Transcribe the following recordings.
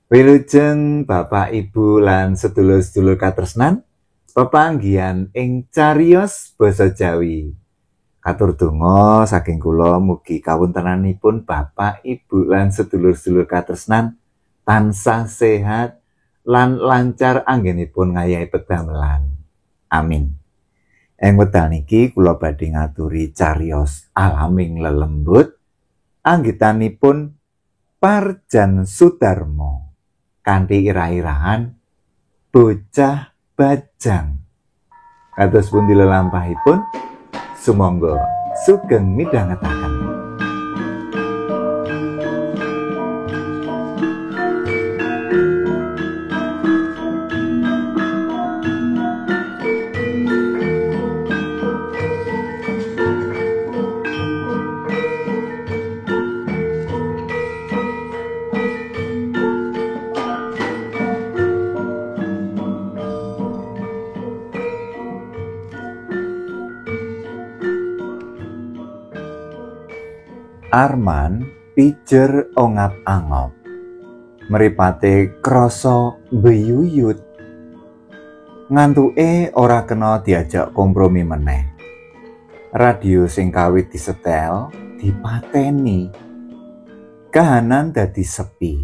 Wilujeng Bapak Ibu lan sedulur-sedulur katresnan, pepanggihan ing cariyos basa Jawi. Katur donga saking kula mugi kawontenanipun Bapak Ibu lan sedulur-sedulur katresnan tansah sehat lan lancar anggenipun ngayahi pedamelan. Amin. Ing wekdal niki kula badhe ngaturi cariyos alaming lelembut anggitanipun Parjan Sudarmo kanthi irah-irahan Bocah Bajang. Kados pundi lelampahipun? Sumangga sugeng midhangetaken. Arman pijer ongap-angop. Mripate krasa mbeyuyut. Ngantuke ora kena diajak kompromi meneh. Radio sing kawit disetel dipateni. Kahanan dadi sepi.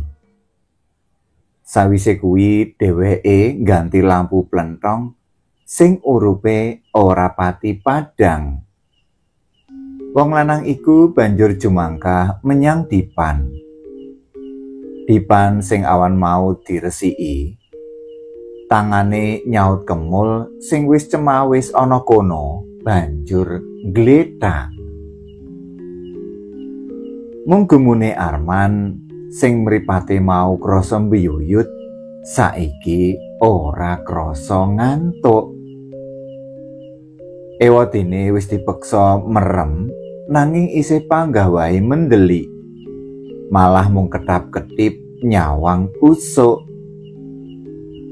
Sawise kuwi dheweke ngganti lampu plenthong sing urupe ora pati padhang. Wong lanang iku banjur jumangkah menyang dipan. Dipan sing awan mau diresiki. Tangane nyaut kemul sing wis cemawis ana kono banjur glethak. Mung gumune Arman sing mripate mau krasa mbiyuyut saiki ora krasa ngantuk. Ewadene wis dipeksa merem nanging isih panggah wae mendeli. Malah mung ketap-ketip nyawang usuk.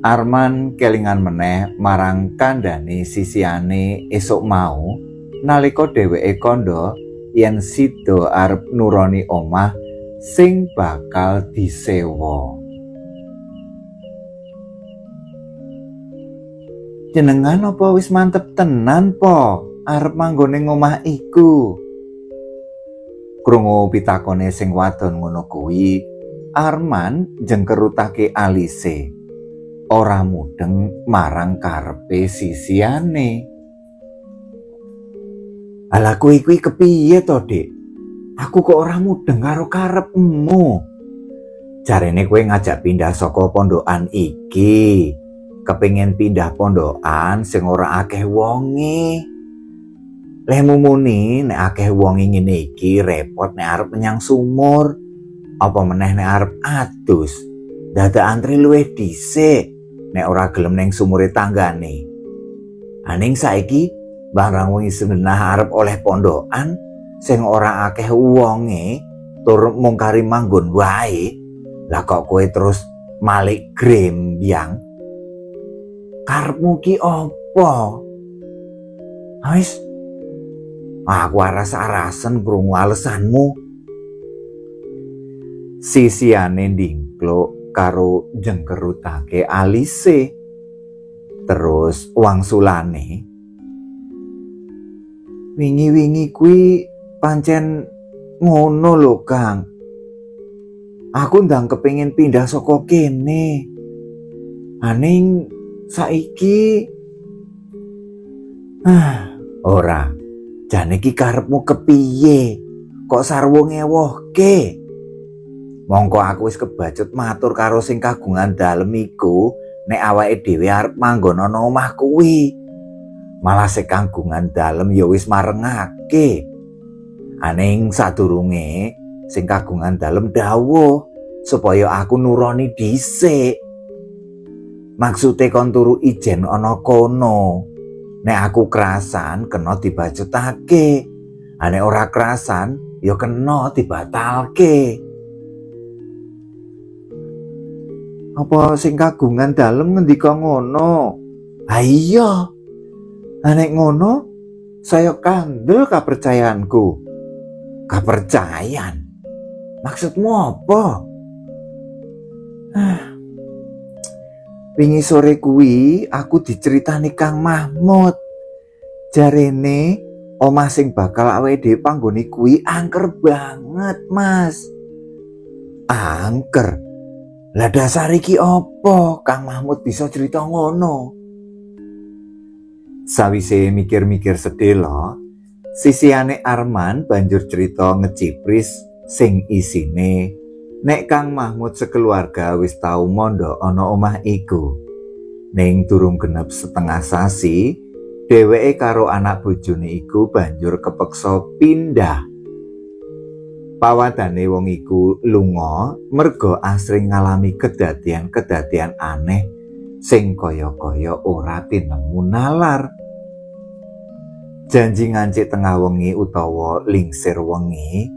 Arman kelingan meneh marang kandhane sisihane esuk mau nalika dheweke kandha yen sida arep nuroni omah sing bakal disewa. Jenengan apa wis mantep tenan po arep manggon ning omah iku? Krungu pitakone sing wadon ngono kuwi, Arman jengkerutake alise. Ora mudeng marang karepe sisihane. Alah kowe kuwi kepiye to, Dik? Aku kok ora mudeng karo karepmu. Jarene kowe ngajak pindah saka pondokan iki. Kepengin pindah pondokan sing ora akeh wonge. Lehmu muni nek akeh wong ngene iki repot nek arep menyang sumur, apa meneh nek arep adus. Dadak antri luwih dhisik nek ora gelem ning sumure tanggane. Aning saiki barang wengi segenah arep oleh pondokan sing ora akeh wonge tur mung kari manggon wae. Lah kok kowe terus malik grembyang? Karepmu ki apa? Wis, aku aras-arasen krungu alesanmu. Sisihane ndingkluk karo jengkerutake alise. Terus wangsulane, wingi-wingi kuwi pancen ngono lho, Kang. Aku ndang kepengin pindah saka kene. Aning saiki ora. Jane iki karepmu kepiye? Kok sarwa ngewohke? Mongko aku wis kebacut matur karo sing kagungan dalem iku nek awake dhewe arep manggon ana omah kuwi. Malah sing kagungan dalem ya wis marengake. Aning sadurunge sing kagungan dalem dawuh supaya aku nuroni dhisik. Maksude kon turu ijen ana kono. Nek aku kerasan kena dibacutake. Nek ora kerasan ya kena dibatalke. Apa sing kagungan dalem ngendika ngono? Ha iya. Nek ngono saya kandel kapercayaanku. Kapercayan? Maksudmu apa? Wingi sore kuwi aku diceritani Kang Mahmud. Jarene omah sing bakal awake dhewe panggoni kuwi angker banget, Mas. Angker? Lah dasar iki apa Kang Mahmud bisa cerita ngono? Sawise mikir-mikir sedelo, sisihane Arman banjur cerita ngecipris sing isine nek Kang Mahmud sekeluarga wis tau mondok ana omah iku. Ning durung genep setengah sasi, dheweke karo anak bojone iku banjur kepeksa pindah. Pawadane wong iku lunga merga asring ngalami kedadian-kedadian aneh sing kaya-kaya ora tinemu nalar. Janji ngancik tengah wengi utawa lingsir wengi,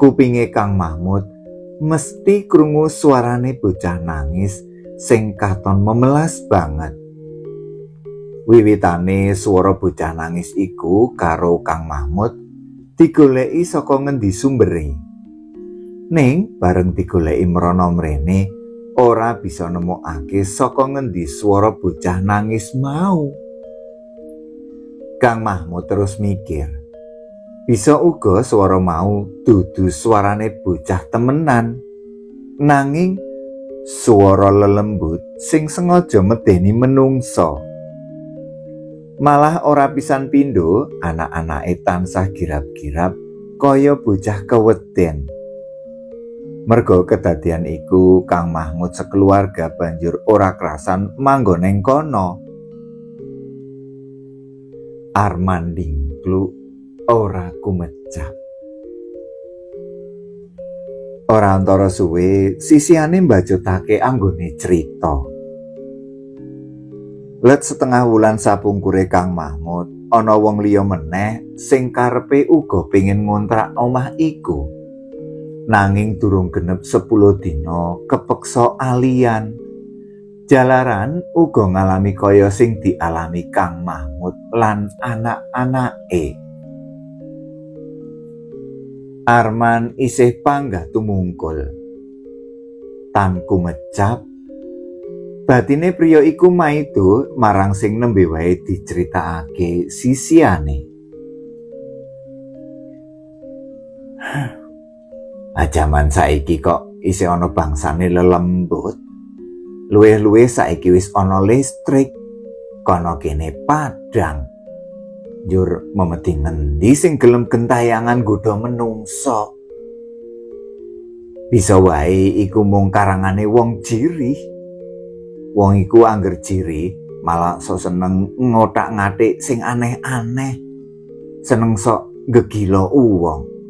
kupinge Kang Mahmud mesti krungu suarane bocah nangis sing katon memelas banget. Wiwitane swara bocah nangis iku karo Kang Mahmud digoleki saka ngendi sumbere. Ning bareng digoleki mrono mrene ora bisa nemokake saka ngendi swara bocah nangis mau. Kang Mahmud terus mikir, bisa uga swara mau dudu suarane bocah temenan, nanging swara lelembut sing sengaja medeni menungso. Malah ora pisan pindho anak-anake tansah girap-girap kaya bocah keweden. Merga kedadian iku Kang Mahmud sekeluarga banjur ora krasan manggon ning kono. Arman dingkluk ora kumecap. Ora antara suwe sisihane mbajutake anggone crita. Let setengah wulan sapungkure Kang Mahmud ana wong liya meneh sing karepe uga pengin ngontrak omah iku. Nanging durung genep 10 dina kepeksa alian. Jalaran uga ngalami kaya sing dialami Kang Mahmud lan anak-anake. Arman isih panggah tumungkul. Tan kumecap, batine priya iku maido marang sing nembe wae diceritakake sisihane. Jaman saiki kok isih ana bangsane lelembut. Luwih-luwih saiki wis ana listrik, kono kene padang. Njur memedi ngendi sing gelem gentayangan nggodha menungso. Bisa wae iku mung karangane wong jirih. Wong iku angger jirih malah sok seneng ngothak-ngathik sing aneh-aneh. Seneng sok gegila wong.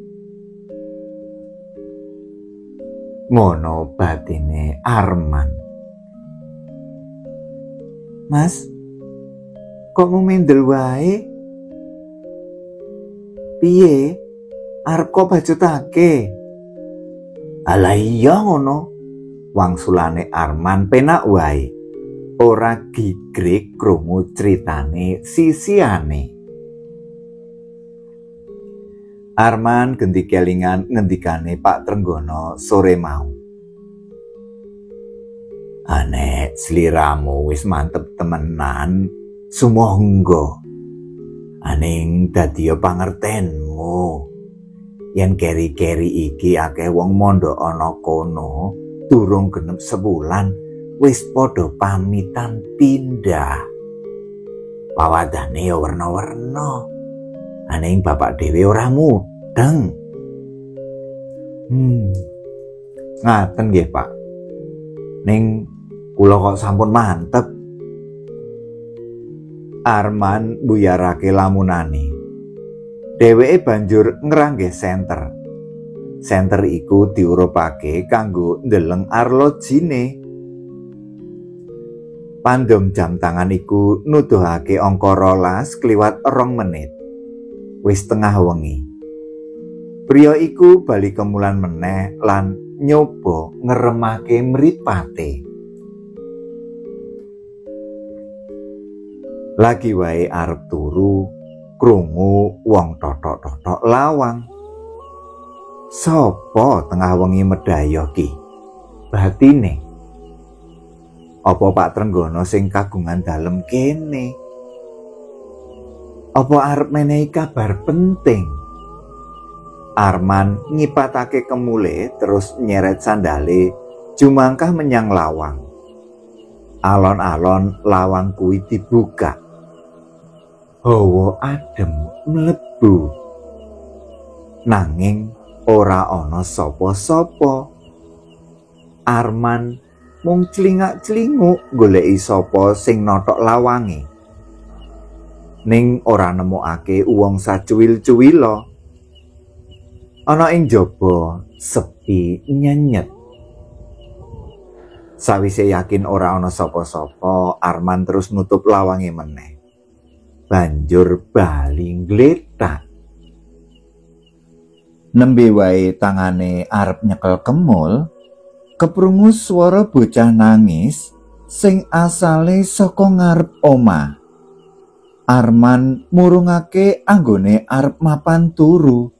Ngono batine Arman. Mas, kok mung mendel wae? Piye? Arep kok bajutake? Alah iya ngono. Wangsulane Arman penak wae. Ora gigrik krungu critane sisihane. Arman genti kelingan ngendikane Pak Trenggono sore mau. Anek sliramu wis mantep temenan, sumangga. Aning dadi pangertenmu. Yen keri-keri iki akeh wong mondok ana kono, durung genep sewulan wis padha pamitan pindah. Pawadane ya werna-werna. Aning bapak dhewe ora mudeng. Ngaten nggih, Pak. Ning kula kok sampun mantep. Arman buyarake lamunane. Dheweke banjur ngrangge senter. Senter iku diurupake kanggo ndeleng arlojine. Pandom jam tangan iku nuduhake angka 12:02. Wis tengah wengi. Priya iku bali kemulan meneh lan nyoba ngeremake mripate. Lagi wae arep turu, krungu wong totok-totok lawang. Sopo tengah wengi medayo ki? Batine. Apa Pak Trenggono sing kagungan dalem kene? Apa arep menehi kabar penting? Arman ngipatake kemule terus nyeret sandale jumangkah menyang lawang. Alon-alon lawang kuwi dibuka. Hawa adem mlebu. Nanging ora ana sapa-sapa. Arman mung clingak-clinguk goleki sapa sing nothok lawange. Ning ora nemokake wong sacuwil-cuwila. Ana ing jaba sepi nyenyet. Sawise yakin ora ana sapa-sapa, Arman terus nutup lawange meneh. Banjur bali nglethak. Nembe wae tangane arep nyekel kemul, keprungu swara bocah nangis sing asale saka ngarep omah. Arman murungake anggone arep mapan turu.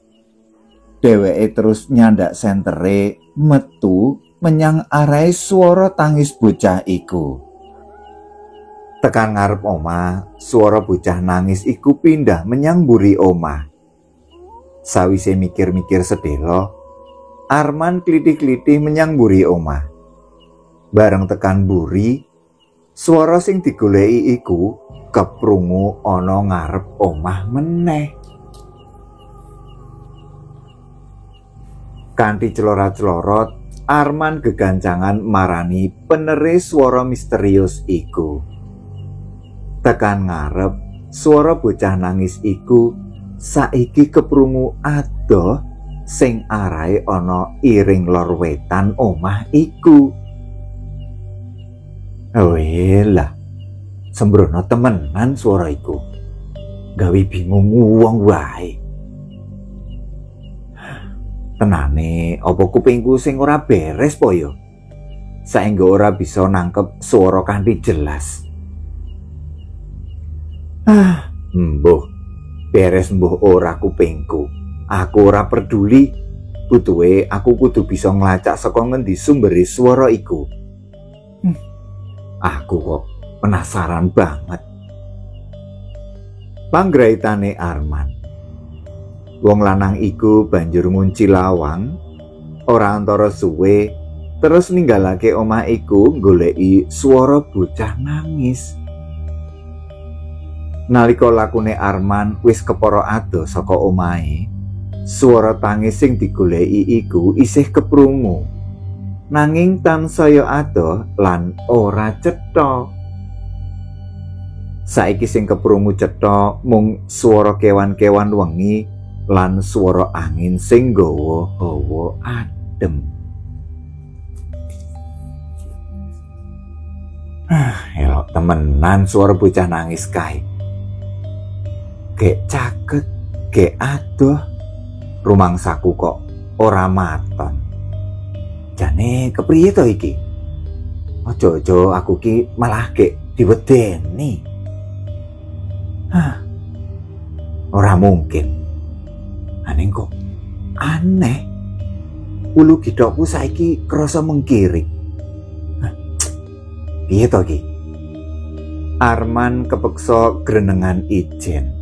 Dheweke terus nyandak sentere metu menyang arahe swara tangis bocah iku. Tekan ngarep omah, swara bocah nangis iku pindah menyang mburi omah. Sawise mikir-mikir sedelo, Arman klithih-klithih menyang mburi omah. Bareng tekan mburi, swara sing digoleki iku keprungu ana ngarep omah meneh. Kanthi celora-celorot, Arman gegancangan marani penere swara misterius iku. Tekan ngarep, swara bocah nangis iku saiki keprungu adoh sing arahe ana iring lor wetan omah iku. Welah, sembrono temenan swara iku. Gawe bingung wong wae. Tenane, apa kupingku sing ora beres po yo? Saengga ora bisa nangkep swara kanthi jelas. Ah, mbuh. Beres mbuh ora kupingku. Aku ora peduli. Butuhe aku kudu bisa nglacak saka ngendi sumbere swara iku. Aku kok penasaran banget. Panggraitane Arman. Wong lanang iku banjur ngunci lawang, ora antara suwe, terus ninggalake omah iku nggoleki swara bocah nangis. Nalika lakune Arman wis kepara adoh saka omahe, swara tangis sing digoleki iku isih keprungu. Nanging tansaya adoh lan ora cetha. Saiki sing keprungu cetha mung swara kewan-kewan wengi lan swara angin sing nggawa hawa adem. Ah, elok temenan swara bocah nangis kae. Gek caket, gek adoh, rumangsaku kok ora maton. Jane kepriye to iki? Aja-aja aku ki malah gek diwedeni. Hah, ora mungkin. Aneh kok aneh. Ulu githokku saiki krasa mengkirik. Piye to iki? Arman kepeksa grenengan ijen.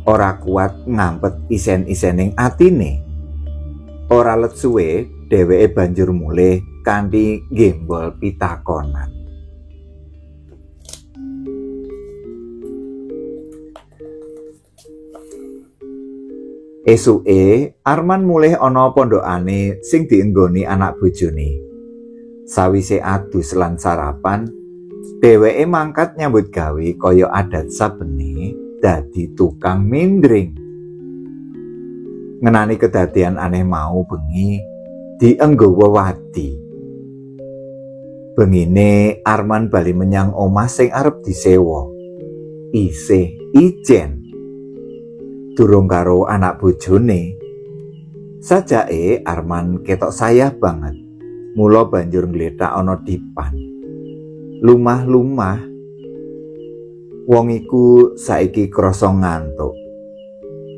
Ora kuat ngampet isen-isening atine. Ora let suwe dheweke banjur mulih kanthi gembol pitakonan. Esuke Arman mulih ana pondokane sing dienggoni anak bojone. Sawise adus lan sarapan, dheweke mangkat nyambut gawe kaya adat sabene dadi tukang mindring. Ngenani kedadian aneh mau bengi dienggo wewadi. Bengine Arman bali menyang omah sing arep disewa. Isih ijen. Durung karo anak bojone. Sajake Arman ketok sayah banget. Mula banjur nglethak ana dipan. Lumah-lumah wong iku saiki krasa ngantuk.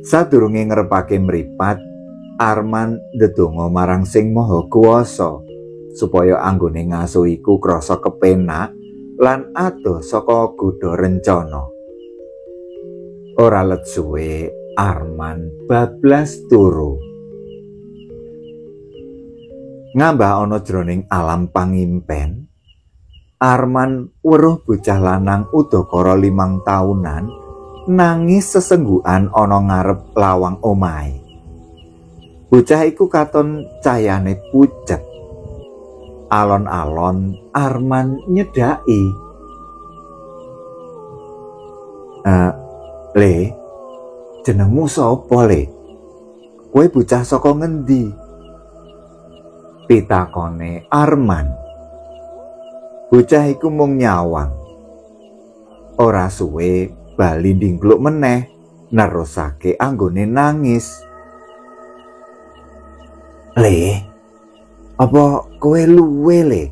Sadurunge ngrepake mripat, Arman ndedonga marang Sing Maha Kuwasa supaya anggone ngaso iku krasa kepenak lan adoh saka gudha rencana. Ora let suwe Arman bablas turu. Ngambah ana jroning alam pangimpen, Arman weruh bocah lanang udakara 5 taunan nangis sesenggukan ana ngarep lawang omahe. Bocah iku katon cayane pucet. Alon-alon Arman nyedaki. Le, jenengmu sapa, Le? Kowe bocah saka ngendi? Pitakone Arman. Bocah iku mung nyawang. Ora suwe bali ndingkluk meneh, nerusake anggone nangis. Le, apa kowe luwe, Le?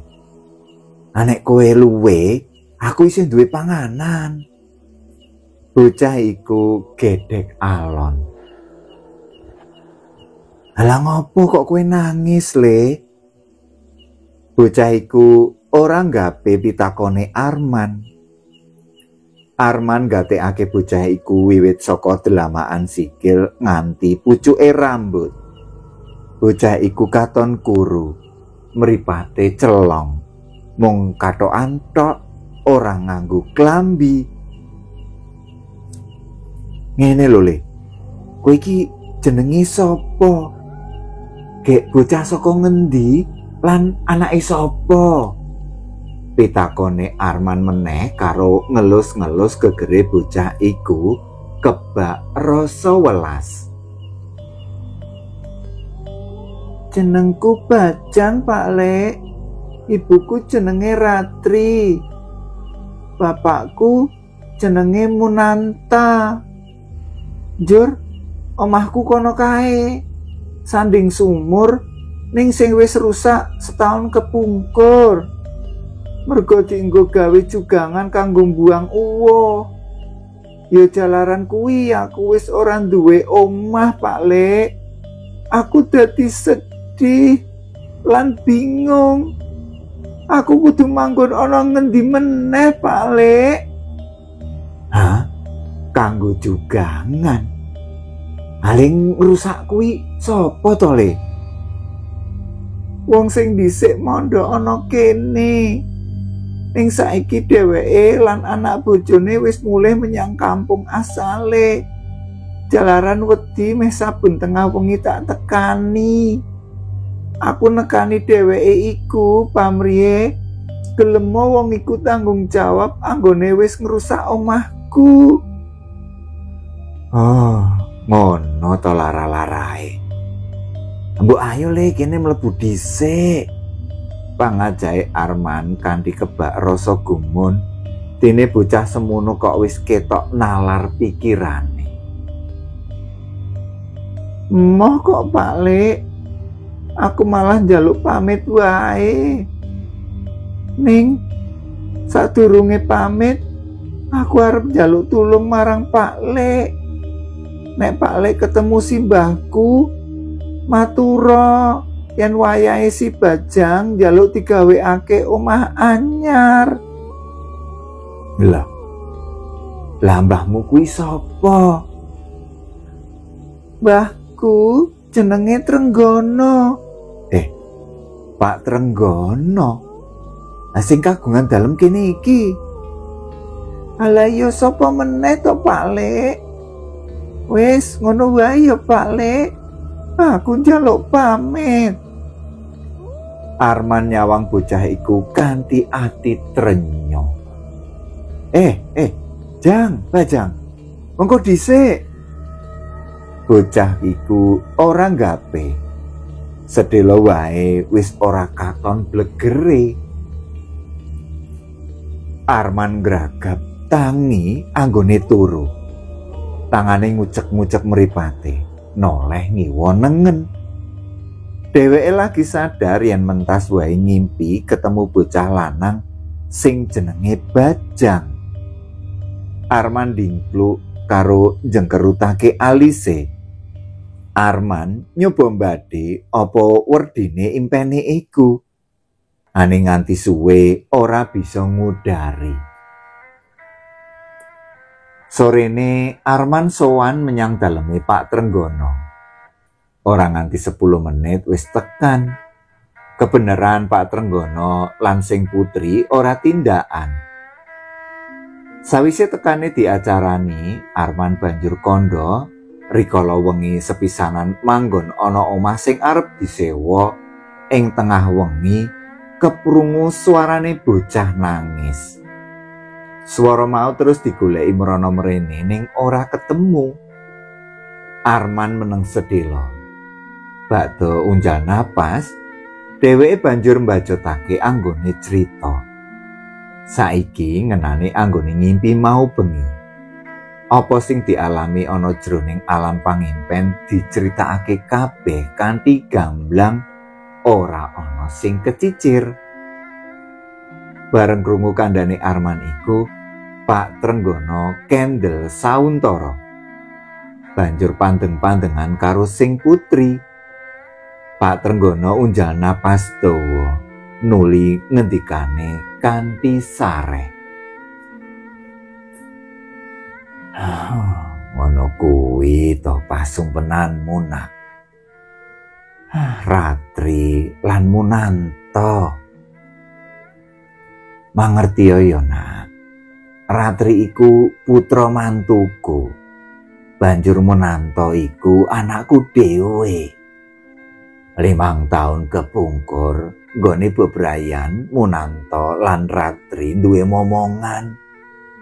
Nek kowe luwe, aku isih duwe panganan. Bocah iku gedhek alon. Lah ngopo kok kowe nangis, Le? Bocah iku ora nggape pitakone Arman. Arman gatekake bocah iku wiwit saka dlamakan sikil nganti pucuke rambut. Bocah iku katon kuru, mripate celong, mung kathokan tok, ora nganggo klambi. Ngene lho, Le. Kowe iki jenenge sapa? Gek bocah saka ngendi lan anake sapa? Pitakone Arman meneh karo ngelus-ngelus gegere bocah iku kebak rasa welas. Jenengku Bajang, Pak Lek. Ibuku jenenge Ratri. Bapakku jenenge Munanta. Njur, omahku kono kae. Sanding sumur ning sing wis rusak setahun kepungkur. Mergo dienggo gawe jugangan kanggo mbuang uwoh. Ya jalaran kuwi aku wis ora duwe omah, Pak Lek. Aku dadi sedih lan bingung. Aku kudu manggon ana ngendi meneh, Pak Lek? Hah? Kanggo jugangan? Aling ngrusak kuwi sapa to, Le? Wong sing dhisik mondok ana kene. Ning saiki dheweke lan anak bojone wis mulih menyang kampung asale. Jalaran wedi meh saben tengah wengi tak tekani. Aku nekani dheweke iku pamriye gelemo wong iku tanggung jawab anggone wis ngrusak omahku. Oh, ngono to lara-larae. Mbok ayo, Le, kene mlebu dhisik. Pangajahe Arman kanthi kebak rasa gumun, dene bocah semono kok wis ketok nalar pikirane. Moh kok, Pak Lek, aku malah njaluk pamit wae. Ning sadurunge pamit, aku arep njaluk tulung marang Pak Lek. Nek Pak Lek ketemu simbahku, matura yen wayahe si Bajang njaluk digawekake omah anyar. Lah, lah mbahmu kuwi sapa? Mbahku jenenge Trenggono. Pak Trenggono. Lah sing kagungan dalem kene iki. Alah ya sapa meneh to, Pak Lek? Wis ngono wae ya, Pak Lek. Aku njaluk pamit. Arman nyawang bocah iku kanthi ati trenyo. Jang, Bajang. Mengko dhisik. Bocah iku ora nggape. Sedelo wae wis ora katon blegere. Arman gragap tangi anggone turu. Tangane ngucek-ngucek mripate, noleh ngiwa nengen. Dheweke lagi sadar yen mentas wae ngimpi ketemu bocah lanang sing jenenge Bajang. Arman dingkluk karo jengkerutake alise. Arman nyoba mbadhe apa werdine impene iku. Ane nganti suwe ora bisa ngudari. Sorene Arman sowan menyang daleme Pak Trenggono. Ora nganti 10 menit wis tekan. Kebeneran Pak Trenggono lan sing putri ora tindakan. Sawise tekane diacarani, Arman banjur kandha rikala wengi sepisanan manggon ana omah sing arep disewa. Ing tengah wengi keprungu suarane bocah nangis. Swara mau terus digoleki mrana mrene ning ora ketemu. Arman meneng sedhela. Bakdo unjal napas, dheweke banjur mbacutake anggone crita. Saiki ngenani anggone ngimpi mau bengi. Apa sing dialami ana jroning alam pangimpen diceritakake kabeh kanthi gamblang, ora ana sing kecicir. Bareng krungu kandhane Arman iku, Pak Trenggono kendel sauntara. Banjur pandeng-pandengan karo sing putri. Pak Trenggono unjal napas dawa, nuli ngendikane kanthi sareh. Ngono kuwi to pasumpenanmu, Nak. Ratri lan Munanto. Mangerti ya, Nak. Ratri iku putra mantuku. Banjur Munanto iku anakku dhewe. 5 tahun kepungkur, nggone bebrayan Munanto lan Ratri duwe momongan,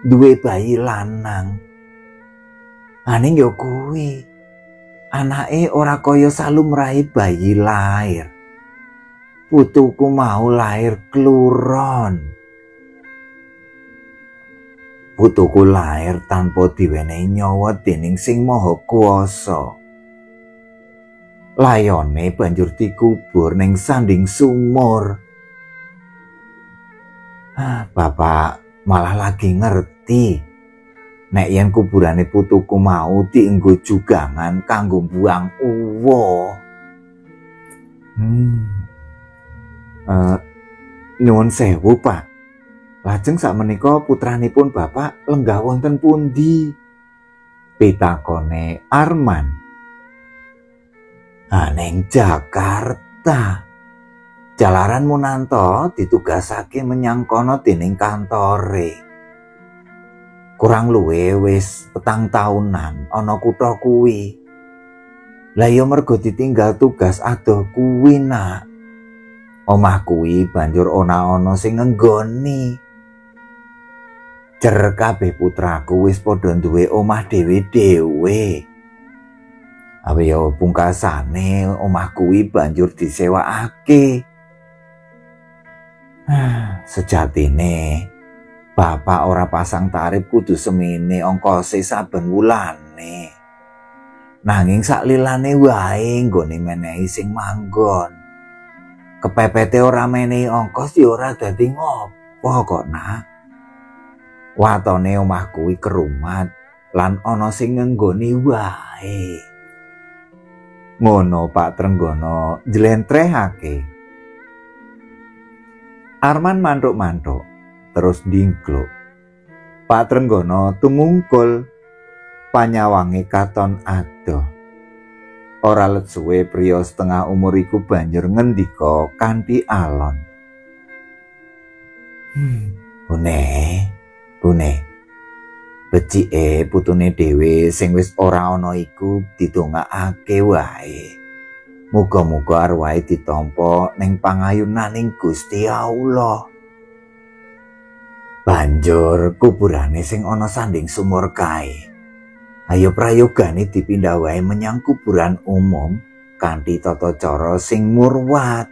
duwe bayi lanang. Aning ya kuwi, anake ora kaya salumrahe bayi lair. Putuku mau lahir kluron. Putuku lahir tanpa diwenehi nyawa dening Sing Maha Kuwasa. Layone banjur dikubur ning sanding sumur. Bapak malah lagi ngerti nek yen kuburane putuku mau dienggo jugangan kanggo buang uwa. Nyuwun sewu, Pak. Lajeng sakmenika putranipun Bapak lenggah wonten pundi? Pitakone Arman. Ning Jakarta. Jalaran Munanto ditugasake menyang kono dening kantore. Kurang luwe wis 4 tahunan ana kutha kuwi. Lah ya mergo ditinggal tugas adoh kuwi, Nak. Omah kuwi banjur ana-ana sing ngenggoni. Jer kabeh putraku wis padha duwe omah dhewe-dhewe. Awe ya pungkasane omah kuwi banjur disewakake. Sejatine bapak ora pasang tarif kudu semene ongkose saben wulane. Nanging saklilane wae nggone menehi sing manggon. Kepepete ora menehi ongkos ya ora dadi ngopo kok, Nak. Watone omah kuwi kerumat lan ana sing ngenggoni wae. Ngono Pak Trenggono njlentrehake. Arman mantuk-mantuk terus dingkluk. Pak Trenggono tumungkul, panyawange katon adoh. Ora let suwe priya setengah umur iku banjur ngendika kanthi alon. Bune, bune. Becike putune dhewe sing wis ora ana iku didongakake wae. Muga-muga arwahe ditampa ning pangayunaning Gusti Allah. Banjur kuburane sing ana sanding sumur kae. Ayo prayogane dipindah wae menyang kuburan umum kanthi tata cara sing murwat.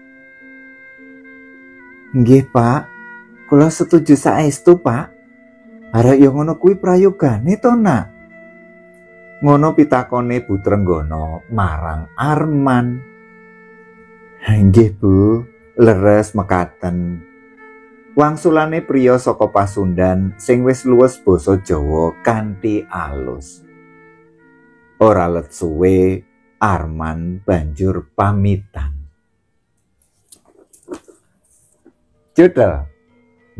Nggih, Pak. Kula setuju saestu, Pak. Arek yo ngono kuwi prayogane to, Nak? Ngono pitakone Bu Trenggono marang Arman. Nggih, Bu, leres mekaten. Wangsulane priya saka Pasundan sing wis luwes basa Jawa kanthi alus. Ora let suwe Arman banjur pamitan. Judel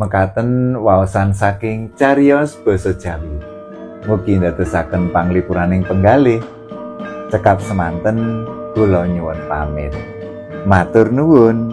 mekaten waosan saking cariyos basa Jawi. Mugi ndadosaken panglipuraning penggalih. Cekap semanten kula nyuwun pamit. Matur nuwun.